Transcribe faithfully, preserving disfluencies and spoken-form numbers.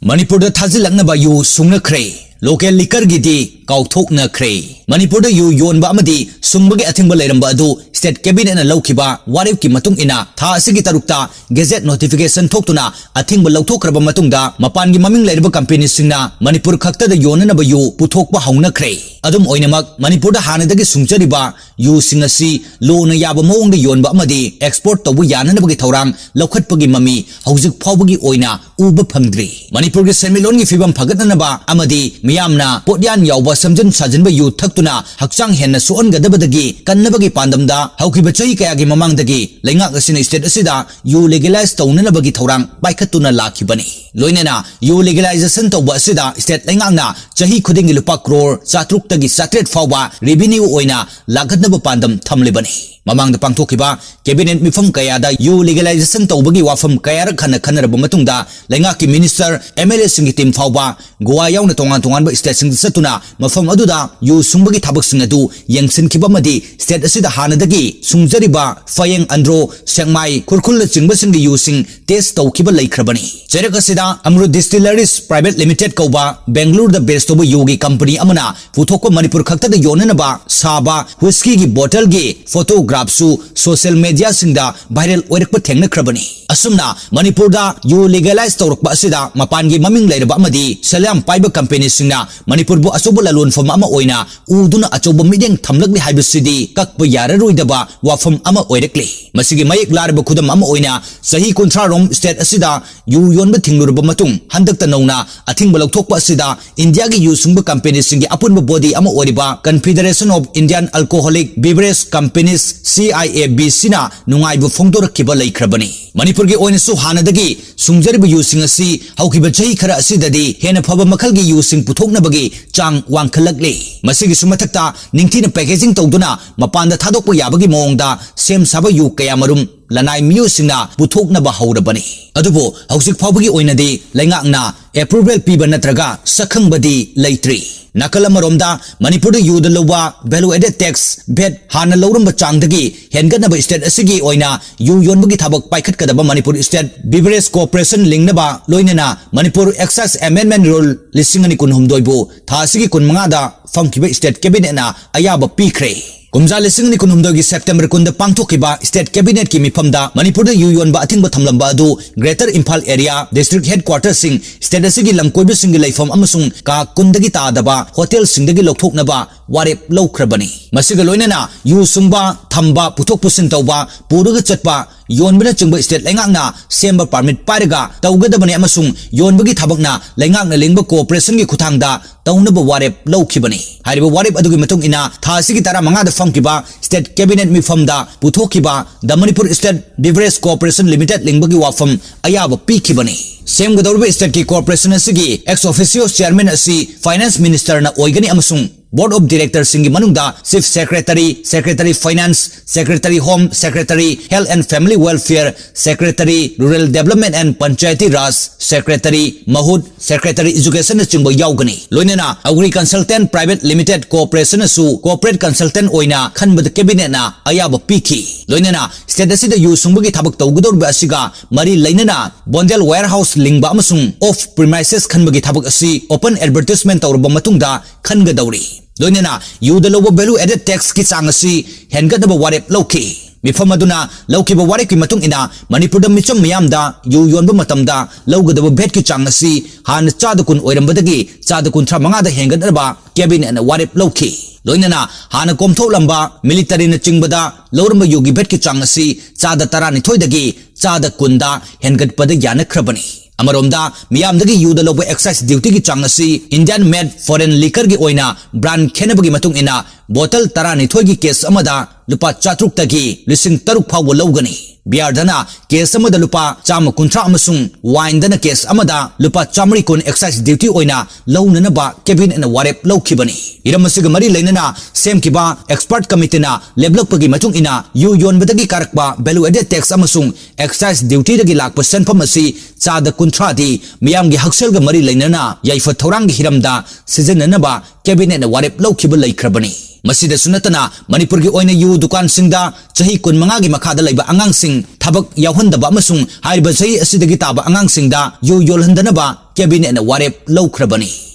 ꯃꯅꯤꯄꯨꯔꯗ ꯊꯥꯖꯤꯜꯂꯛꯅꯕ U ꯁꯨꯡꯅꯈ꯭ꯔꯦ꯫ Local liquorꯒꯤꯗꯤ ꯀꯥꯎꯊꯣꯛꯅꯈ꯭ꯔꯦ꯫ ꯃꯅꯤꯄꯨꯔꯗ U ꯌꯣꯟꯕ ꯑꯃꯗꯤ ꯁꯨꯡꯕꯒꯤ ꯑꯊꯤꯡꯕ ꯂꯩꯔꯝꯕ ꯑꯗꯨ state cabinetꯅ ꯂꯧꯈꯤꯕ ꯋꯥꯔꯦꯞꯀꯤ ꯃꯇꯨꯡ ꯏꯟꯅ ꯊꯥ ꯑꯁꯤꯒꯤ ꯇꯔꯨꯛꯇ gazette notification ꯊꯣꯛꯇꯨꯅ ꯑꯊꯤꯡꯕ ꯂꯧꯊꯣꯛꯈ꯭ꯔꯕ ꯃꯇꯨꯡꯗ ꯃꯄꯥꯟꯒꯤ ꯃꯃꯤꯡ ꯂꯩꯔꯕ companyꯁꯤꯡꯅ ꯃꯅꯤꯄꯨꯔ ꯈꯛꯇꯗ ꯌꯣꯟꯅꯅꯕ ꯌꯨ ꯄꯨꯊꯣꯛꯄ ꯍꯧꯅꯈ꯭ꯔꯦ꯫ ꯑꯗꯨꯝ ꯑꯣꯏꯅꯃꯛ, ꯃꯅꯤꯄꯨꯔꯗ ꯍꯥꯟꯅꯗꯒꯤ ꯁꯨꯡꯖꯔꯤꯕ ꯌꯨꯁꯤꯡ ꯑꯁꯤ ꯂꯣꯅ ꯌꯥꯕ ꯃꯑꯣꯡꯗ ꯌꯣꯟꯕ ꯑꯃꯗꯤ export ꯇꯧꯕ ꯌꯥꯅꯅꯕꯒꯤ ꯊꯧꯔꯥꯡ ꯂꯧꯈꯠꯄꯒꯤ ꯃꯃꯤ ꯍꯧꯖꯤꯛ ꯐꯥꯎꯕꯒꯤ ꯑꯣꯏꯅ ꯎꯕ ꯐꯪꯗ꯭ꯔꯤ꯫ ꯃꯅꯤꯄꯨꯔꯒꯤ ꯁꯦꯟꯃꯤꯠꯂꯣꯟꯒꯤ ꯐꯤꯕꯝ ꯐꯒꯠꯅꯅꯕ ꯑꯃꯗꯤ ꯃꯤꯌꯥꯝꯅ ꯄꯣꯠꯌꯥꯟ ꯌꯥꯎꯕ ꯁꯦꯝꯖꯤꯟ ꯁꯥꯖꯤꯟꯕ ꯌꯨ ꯊꯛꯇꯨꯅ ꯍꯛꯆꯥꯡ ꯍꯦꯟꯅ ꯁꯣꯛꯍꯟꯒꯗꯕꯗꯒꯤ ꯀꯟꯅꯕꯒꯤ ꯄꯥꯟꯗꯝꯗ ꯍꯧꯈꯤꯕ ꯆꯍꯤ ꯀꯌꯥꯒꯤ ꯃꯃꯥꯡꯗꯒꯤ ꯂꯩꯉꯥꯛ ꯑꯁꯤꯅ state ꯑꯁꯤꯗ ꯌꯨ legalize ꯇꯧꯅꯅꯕꯒꯤ ꯊꯧꯔꯥꯡ ꯄꯥꯏꯈꯠꯇꯨꯅ ꯂꯥꯛꯈꯤꯕꯅꯤ꯫ ꯂꯣꯏꯅꯅ ꯌꯨ legalization ꯇꯧꯕ ꯑꯁꯤꯗ state ꯂꯩꯉꯥꯛꯅ ꯆꯍꯤ ꯈꯨꯗꯤꯡꯒꯤ ꯂꯨꯄꯥ ꯀ꯭ꯔꯣꯔ ꯆꯥꯇ꯭ꯔꯨꯛꯇꯒꯤ ꯆꯥꯇ꯭ꯔꯦꯠ ꯐꯥꯎꯕ revenue ꯑꯣꯏꯅ ꯂꯥꯛꯀꯗꯕ ꯄꯥꯟꯗꯝ ꯊꯝꯂꯤꯕꯅꯤ꯫ ꯃꯃꯥꯡꯗ ꯄꯥꯡꯊꯣꯛꯈꯤꯕ cabinet ꯃꯤꯐꯝ ꯀꯌꯥꯗ ꯌꯨ legalization ꯇꯧꯕꯒꯤ ꯋꯥꯐꯝ ꯀꯌꯥꯔꯛ ꯍꯟꯅ ꯈꯟꯅꯔꯕ ꯃꯇꯨꯡꯗ ꯂꯩꯉꯥꯛꯀꯤ minister, MLAꯁꯤꯡꯒꯤ team ꯐꯥꯎꯕ ꯒꯣꯋꯥ ꯌꯥꯎꯅ ꯇꯣꯉꯥꯟ ꯇꯣꯉꯥꯟꯕ stateꯁꯤꯡꯗ ꯆꯠꯇꯨꯅ ꯃꯐꯝ ꯑꯗꯨꯗ ꯌꯨ ꯁꯨꯡꯕꯒꯤ ꯊꯕꯛꯁꯤꯡ ꯑꯗꯨ ꯌꯦꯡꯁꯤꯟꯈꯤꯕ ꯑꯃꯗꯤ state ꯑꯁꯤꯗ ꯍꯥꯟꯅꯗꯒꯤ ꯁꯨꯡꯖꯔꯤꯕ ꯐꯌꯦꯡ, ꯑꯟꯗ꯭ꯔꯣ, ꯁꯦꯛꯃꯥꯏ, ꯈꯨꯔꯈꯨꯜꯅꯆꯤꯡꯕꯁꯤꯡꯒꯤ ꯌꯨꯁꯤꯡ test ꯇꯧꯈꯤꯕ ꯂꯩꯈ꯭ꯔꯕꯅꯤ꯫ ꯆꯩꯔꯛ ꯑꯁꯤꯗ Amrut Distilleries Private Limited ꯀꯧꯕ ꯕꯦꯡꯒꯂꯨꯔꯨꯗ base ꯇꯧꯕ ꯌꯨꯒꯤ company ꯑꯃꯅ ꯄꯨꯊꯣꯛꯄ ꯃꯅꯤꯄꯨꯔ ꯈꯛꯇꯗ ꯌꯣꯟꯅꯅꯕ ꯁꯥꯕ whiskyꯒꯤ bottleꯒꯤ photographꯁꯨ social mediaꯁꯤꯡꯗ viral ꯑꯣꯏꯔꯛꯄ ꯊꯦꯡꯅꯈ꯭ꯔꯕꯅꯤ꯫ ꯑꯁꯨꯝꯅ ꯃꯅꯤꯄꯨꯔꯗ ꯌꯨ legalize ꯇꯧꯔꯛꯄ ꯑꯁꯤꯗ ꯃꯄꯥꯟꯒꯤ ꯃꯃꯤꯡ ꯂꯩꯔꯕ ꯑꯃꯗꯤ ꯁꯦꯜ ꯌꯥꯝ ꯄꯥꯏꯕ companyꯁꯤꯡꯅ ꯃꯅꯤꯄꯨꯔꯕꯨ ꯑꯆꯧꯕ ꯂꯂꯣꯟꯐꯝ ꯑꯃ ꯑꯣꯏꯅ ꯎꯗꯨꯅ ꯑꯆꯧꯕ ꯃꯤꯠꯌꯦꯡ ꯊꯝꯂꯛꯂꯤ ꯍꯥꯏꯕꯁꯤꯗꯤ ꯀꯛꯄ ꯌꯥꯔꯔꯣꯏꯗꯕ ꯋꯥꯐꯝ ꯑꯃ ꯑꯣꯏꯔꯛꯂꯤ꯫ ꯃꯁꯤꯒꯤ ꯃꯌꯦꯛ ꯂꯥꯔꯕ ꯈꯨꯗꯝ ꯑꯃ ꯑꯣꯏꯅ ꯆꯍꯤ ꯀꯨꯟꯊ꯭ꯔꯥ ꯔꯣꯝ state ꯑꯁꯤꯗ ꯌꯨ ꯌꯣꯟꯕ ꯊꯤꯡꯂꯨꯔꯕ ꯃꯇꯨꯡ ꯍꯟꯗꯛꯇ ꯅꯧꯅ ꯑꯊꯤꯡꯕ ꯂꯧꯊꯣꯛꯄ ꯑꯁꯤꯗ ꯏꯟꯗꯤꯌꯥꯒꯤ ꯌꯨ ꯁꯨꯡꯕ companyꯁꯤꯡꯒꯤ ꯑꯄꯨꯟꯕ body ꯑꯃ ꯑꯣꯏꯔꯤꯕ Confederation of Indian Alcoholic Beverage Companies, CIABCꯅ ꯅꯨꯡꯉꯥꯏꯕ ꯐꯣꯡꯗꯣꯔꯛꯈꯤꯕ ꯂꯩꯈ꯭ꯔꯕꯅꯤ꯫ ꯃꯅꯤꯄꯨꯔꯒꯤ ꯑꯣꯏꯅꯁꯨ ꯍꯥꯟꯅꯗꯒꯤ ꯁꯨꯡꯖꯔꯤꯕ ꯌꯨꯁꯤꯡ ꯑꯁꯤ ꯍꯧꯈꯤꯕ ꯆꯍꯤ ꯈꯔ ꯑꯁꯤꯗꯗꯤ ꯍꯦꯟꯅ ꯐꯕ ꯃꯈꯜꯒꯤ ꯌꯨꯁꯤꯡ ꯄꯨꯊꯣꯛꯅꯕꯒꯤ ꯆꯥꯡ ꯋꯥꯡꯈꯠꯂꯛꯂꯤ꯫ ꯃꯁꯤꯒꯤꯁꯨ ꯃꯊꯛꯇ ꯅꯤꯡꯊꯤꯅ packaging ꯇꯧꯗꯨꯅ ꯃꯄꯥꯟꯗ ꯊꯥꯗꯣꯛꯄ ꯌꯥꯕꯒꯤ ꯃꯑꯣꯡꯗ ꯁꯦꯝ ꯁꯥꯕ ꯌꯨ ꯀꯌꯥꯃꯔꯨꯝ ꯂꯅꯥꯏ ꯃꯤꯑꯣꯏꯁꯤꯡꯅ ꯄꯨꯊꯣꯛꯅꯕ ꯍꯧꯔꯕꯅꯤ꯫ ꯑꯗꯨꯕꯨ ꯍꯧꯖꯤꯛ ꯐꯥꯎꯕꯒꯤ ꯑꯣꯏꯅꯗꯤ ꯂꯩꯉꯥꯛꯅ ꯑꯦꯄ꯭ꯔꯨꯚꯦꯜ ꯄꯤꯕ ꯅꯠꯇ꯭ꯔꯒ ꯁꯛꯈꯪꯕꯗꯤ ꯂꯩꯇ꯭ꯔꯤ꯫ ꯅꯥꯀꯜ ꯑꯃꯔꯣꯝꯗ ꯃꯅꯤꯄꯨꯔꯗ ꯌꯨꯗ ꯂꯧꯕ value added tax, ꯚꯦꯠ, ꯍꯥꯟꯅ ꯂꯧꯔꯝꯕ ꯆꯥꯡꯗꯒꯤ ꯍꯦꯟꯒꯠꯅꯕ ꯁ꯭ꯇꯦꯠ ꯑꯁꯤꯒꯤ ꯑꯣꯏꯅ ꯌꯨ ꯌꯣꯟꯕꯒꯤ ꯊꯕꯛ ꯄꯥꯏꯈꯠꯀꯗꯕ ꯃꯅꯤꯄꯨꯔ ꯁ꯭ꯇꯦꯠ ꯕꯤꯚꯔꯦꯖ ꯀꯣꯔꯄꯣꯔꯦꯁꯟ ꯂꯤꯡꯅꯕ, ꯂꯣꯏꯅꯅ ꯃꯅꯤꯄꯨꯔ ꯑꯦꯛꯁꯥꯏꯖ ꯑꯦꯃꯦꯟꯗꯃꯦꯟ ꯔꯨꯜ ꯂꯤꯁꯤꯡ ꯑꯅꯤ ꯀꯨꯟꯍꯨꯝꯗꯣꯏꯕꯨ ꯊꯥ ꯑꯁꯤꯒꯤ ꯀꯨꯟꯃꯉꯥꯗ ꯐꯝꯈꯤꯕ ꯁ꯭ꯇꯦꯠ ꯀꯦꯕꯤꯅꯦꯠꯅ ꯑꯌꯥꯕ ꯄꯤꯈ꯭ꯔꯦ꯫ ꯀꯨꯝꯖꯥ ꯂꯤꯁꯤꯡ ꯑꯅꯤ ꯀꯨꯟꯍꯨꯝꯗꯣꯏꯒꯤ ꯁꯦꯞꯇꯦꯝꯕꯔ ꯀꯨꯟꯗ ꯄꯥꯡꯊꯣꯛꯈꯤꯕ ꯁ꯭ꯇꯦꯠ ꯀꯦꯕꯤꯅꯦꯠꯀꯤ ꯃꯤꯐꯝꯗ ꯃꯅꯤꯄꯨꯔꯗ ꯌꯨ ꯌꯣꯟꯕ ꯑꯊꯤꯡꯕ ꯊꯝꯂꯝꯕ ꯑꯗꯨ ꯒ꯭ꯔꯦꯇꯔ ꯏꯝꯐꯥꯜ ꯑꯦꯔꯤꯌꯥ, ꯗꯤꯁꯇ꯭ꯔꯤꯛ ꯍꯦꯗꯀ꯭ꯋꯥꯔꯇꯔꯁꯤꯡ, ꯁ꯭ꯇꯦꯠ ꯑꯁꯤꯒꯤ ꯂꯝꯀꯣꯏꯕꯁꯤꯡꯒꯤ ꯂꯩꯐꯝ ꯑꯃꯁꯨꯡ ꯀꯥ ꯀꯨꯟꯗꯒꯤ ꯇꯥꯗꯕ ꯍꯣꯇꯦꯜꯁꯤꯡꯗꯒꯤ ꯂꯧꯊꯣꯛꯅꯕ ꯋꯥꯔꯦꯞ ꯂꯧꯈ꯭ꯔꯕꯅꯤ꯫ ꯃꯁꯤꯒ ꯂꯣꯏꯅꯅ ꯌꯨ ꯁꯨꯡꯕ, ꯊꯝꯕ, ꯄꯨꯊꯣꯛ ꯄꯨꯁꯤꯟ ꯇꯧꯕ, ꯄꯨꯔꯒ ꯆꯠꯄ, ꯌꯣꯟꯕꯅꯆꯤꯡꯕ ꯁ꯭ꯇꯦꯠ ꯂꯩꯉꯥꯛꯅ ꯁꯦꯝꯕ ꯄꯥꯔꯃꯤꯠ ꯄꯥꯏꯔꯒ ꯇꯧꯒꯗꯕꯅꯤ ꯑꯃꯁꯨꯡ ꯌꯣꯟꯕꯒꯤ ꯊꯕꯛꯅ ꯂꯩꯉꯥꯛꯅ ꯂꯤꯡꯕ ꯀꯣꯔꯄꯣꯔꯦꯁꯟꯒꯤ ꯈꯨꯠꯊꯥꯡꯗ ꯇꯧꯅꯕ ꯋꯥꯔꯦꯞ ꯂꯧꯈꯤꯕꯅꯤ꯫ ꯍꯥꯏꯔꯤꯕ ꯋꯥꯔꯦꯞ ꯑꯗꯨꯒꯤ ꯃꯇꯨꯡ ꯏꯟꯅ ꯊꯥ ꯑꯁꯤꯒꯤ ꯇꯔꯥꯃꯉꯥꯗ ꯐꯝꯈꯤꯕ ꯁ꯭ꯇꯦꯠ ꯀꯦꯕꯤꯅꯦꯠ ꯃꯤꯐꯝꯗ ꯄꯨꯊꯣꯛꯈꯤꯕ The Manipur State Beverage Corporation Limited ꯂꯤꯡꯕꯒꯤ ꯋꯥꯐꯝ ꯑꯌꯥꯕ ꯄꯤꯈꯤꯕꯅꯤ꯫ ꯁꯦꯝꯒꯗꯧꯔꯤꯕ ꯁ꯭ꯇꯦꯠꯀꯤ ꯀꯣꯔꯄꯣꯔꯦꯁꯟ ꯑꯁꯤꯒꯤ ex officio chairman ꯑꯁꯤ ꯐꯥꯏꯅꯥꯟꯁ ꯃꯤꯅꯤꯁꯇꯔꯅ ꯑꯣꯏꯒꯅꯤ ꯑꯃꯁꯨꯡ ꯕꯣꯔꯗ ꯑꯣꯐ ꯗꯤꯔꯦꯛꯇꯔꯁꯤꯡꯒꯤ ꯃꯅꯨꯡꯗ chief secretary, secretary finance, secretary home, secretary health and family welfare, secretary rural development and Panchayati Raj, secretary ꯃꯍꯨꯠ, ꯁꯦꯀ꯭ꯔꯦꯇꯔꯤ ꯑꯦꯖꯨꯀꯦꯁꯟꯅꯆꯤꯡꯕ ꯌꯥꯎꯒꯅꯤ꯫ ꯂꯣꯏꯅꯅ ꯑꯒ꯭ꯔꯤ ꯀꯟꯁꯜꯇꯦꯟ ꯄ꯭ꯔꯥꯏꯚꯦꯠ ꯂꯤꯃꯤꯇꯦꯗ ꯀꯣꯔꯄꯣꯔꯦꯁꯟꯅꯁꯨ ꯀꯣꯔꯄꯣꯔꯦꯠ ꯀꯟꯁꯜꯇꯦꯟ ꯑꯣꯏꯅ ꯈꯟꯕꯗ ꯀꯦꯕꯤꯅꯦꯠꯅ ꯑꯌꯥꯕ ꯄꯤꯈꯤ꯫ ꯂꯣꯏꯅꯅ ꯁ꯭ꯇꯦꯠ ꯑꯁꯤꯗ ꯌꯨ ꯁꯨꯡꯕꯒꯤ ꯊꯕꯛ ꯇꯧꯒꯗꯧꯔꯤꯕ ꯑꯁꯤꯒ ꯃꯔꯤ ꯂꯩꯅꯅ ꯕꯣꯟꯗꯦꯜ ꯋꯦꯌꯔꯍꯥꯎꯁ ꯂꯤꯡꯕ ꯑꯃꯁꯨꯡ ꯑꯣꯐ ꯄ꯭ꯔꯤꯃꯥꯏꯁꯦꯁ ꯈꯟꯕꯒꯤ ꯊꯕꯛ ꯑꯁꯤ ꯑꯣꯄꯟ ꯑꯦꯗꯚꯔꯇꯤꯁꯃꯦꯟ ꯇꯧꯔꯕ ꯃꯇꯨꯡꯗ ꯈꯟꯒꯗꯧꯔꯤ꯫ ꯂꯣꯏꯅꯅ ꯌꯨꯗ ꯂꯧꯕ value added taxꯀꯤ ꯆꯥꯡ ꯑꯁꯤ ꯍꯦꯟꯒꯠꯅꯕ ꯋꯥꯔꯦꯞ ꯂꯧꯈꯤ꯫ ꯃꯤꯐꯝ ꯑꯗꯨꯅ ꯂꯧꯈꯤꯕ ꯋꯥꯔꯦꯞꯀꯤ ꯃꯇꯨꯡ ꯏꯟꯅ ꯃꯅꯤꯄꯨꯔꯗ ꯃꯤꯆꯝ ꯃꯤꯌꯥꯝꯗ ꯌꯨ ꯌꯣꯟꯕ ꯃꯇꯝꯗ ꯂꯧꯒꯗꯕ ꯚꯦꯠꯀꯤ ꯆꯥꯡ ꯑꯁꯤ ꯍꯥꯟꯅ ꯆꯥꯗ ꯀꯨꯟ ꯑꯣꯏꯔꯝꯕꯗꯒꯤ ꯆꯥꯗ ꯀꯨꯟꯊ꯭ꯔꯥ ꯃꯉꯥꯗ ꯍꯦꯟꯒꯠꯅꯕ ꯀꯦꯕꯤꯅꯦꯠꯅ ꯋꯥꯔꯦꯞ ꯂꯧꯈꯤ꯫ ꯂꯣꯏꯅꯅ ꯍꯥꯟꯅ ꯀꯣꯝꯊꯣꯛꯂꯝꯕ ꯃꯤꯂꯤꯇꯔꯤꯅꯆꯤꯡꯕꯗ ꯂꯧꯔꯝꯕ ꯌꯨꯒꯤ ꯚꯦꯠꯀꯤ ꯆꯥꯡ ꯑꯁꯤ ꯆꯥꯗ ꯇꯔꯥꯅꯤꯊꯣꯏꯗꯒꯤ ꯆꯥꯗ ꯀꯨꯟꯗ ꯍꯦꯟꯒꯠꯄꯗ ꯌꯥꯅꯈ꯭ꯔꯕꯅꯤ꯫ ꯑꯃꯔꯣꯝꯗ, ꯃꯤꯌꯥꯝꯗꯒꯤ ꯌꯨꯗ ꯂꯧꯕ excise dutyꯒꯤ ꯆꯥꯡ ꯑꯁꯤ Indian made foreign liquorꯒꯤ ꯑꯣꯏꯅ brand ꯈꯦꯠꯅꯕꯒꯤ ꯃꯇꯨꯡ ꯏꯟꯅ ꯕꯣꯇꯜ ꯇꯔꯥꯅꯤꯊꯣꯏꯒꯤ case ꯑꯃꯗ ꯂꯨꯄꯥ ꯆꯥꯇ꯭ꯔꯨꯛꯇꯒꯤ ꯂꯤꯁꯤꯡ ꯇꯔꯨꯛ ꯐꯥꯎꯕ ꯂꯧꯒꯅꯤ꯫ ꯕꯤꯌꯥꯔꯗꯅ ꯀꯦꯁ ꯑꯃꯗ ꯂꯨꯄꯥ ꯆꯥꯝꯃ ꯀꯨꯟꯊ꯭ꯔꯥ ꯑꯃꯁꯨꯡ ꯋꯥꯏꯟꯗꯅ ꯀꯦꯁ ꯑꯃꯗ ꯂꯨꯄꯥ ꯆꯥꯃꯔꯤ ꯀꯨꯟ excise duty ꯑꯣꯏꯅ ꯂꯧꯅꯅꯕ ꯀꯦꯕꯤꯅꯦꯠꯅ ꯋꯥꯔꯦꯞ ꯂꯧꯈꯤꯕꯅꯤ꯫ ꯍꯤꯔꯝ ꯑꯁꯤꯒ ꯃꯔꯤ ꯂꯩꯅꯅ ꯁꯦꯝꯈꯤꯕ expert committeeꯅ ꯂꯦꯞꯂꯛꯄꯒꯤ ꯃꯇꯨꯡ ꯏꯟꯅ ꯌꯨ ꯌꯣꯟꯕꯗꯒꯤ ꯀꯥꯔꯛꯄ value added tax ꯑꯃꯁꯨꯡ excise dutyꯗꯒꯤ ꯂꯥꯛꯄ ꯁꯦꯟꯐꯝ ꯑꯁꯤ ꯆꯥꯗ ꯀꯨꯟꯊ꯭ꯔꯥꯗꯤ ꯃꯤꯌꯥꯝꯒꯤ ꯍꯛꯁꯦꯜꯒ ꯃꯔꯤ ꯂꯩꯅꯅ ꯌꯥꯏꯐ ꯊꯧꯔꯥꯡꯒꯤ ꯍꯤꯔꯝꯗ ꯁꯤꯖꯤꯟꯅꯅꯕ ꯀꯦꯕꯤꯅꯦꯠꯅ ꯋꯥꯔꯦꯞ ꯂꯧꯈꯤꯕ ꯂꯩꯈ꯭ꯔꯕꯅꯤ꯫ ꯃꯁꯤꯗꯁꯨ ꯅꯠꯇꯅ ꯃꯅꯤꯄꯨꯔꯒꯤ ꯑꯣꯏꯅ ꯌꯨ ꯗꯨꯀꯥꯟꯁꯤꯡꯗ ꯆꯍꯤ ꯀꯨꯟꯃꯉꯥꯒꯤ ꯃꯈꯥꯗ ꯂꯩꯕ ꯑꯉꯥꯡꯁꯤꯡ ꯊꯕꯛ ꯌꯥꯎꯍꯟꯗꯕ ꯑꯃꯁꯨꯡ ꯍꯥꯏꯔꯤꯕ ꯆꯍꯤ ꯑꯁꯤꯗꯒꯤ ꯇꯥꯕ ꯑꯉꯥꯡꯁꯤꯡꯗ ꯌꯨ ꯌꯣꯜꯍꯟꯗꯅꯕ ꯀꯦꯕꯤꯅꯦꯠꯅ ꯋꯥꯔꯦꯞ ꯂꯧꯈ꯭ꯔꯕꯅꯤ꯫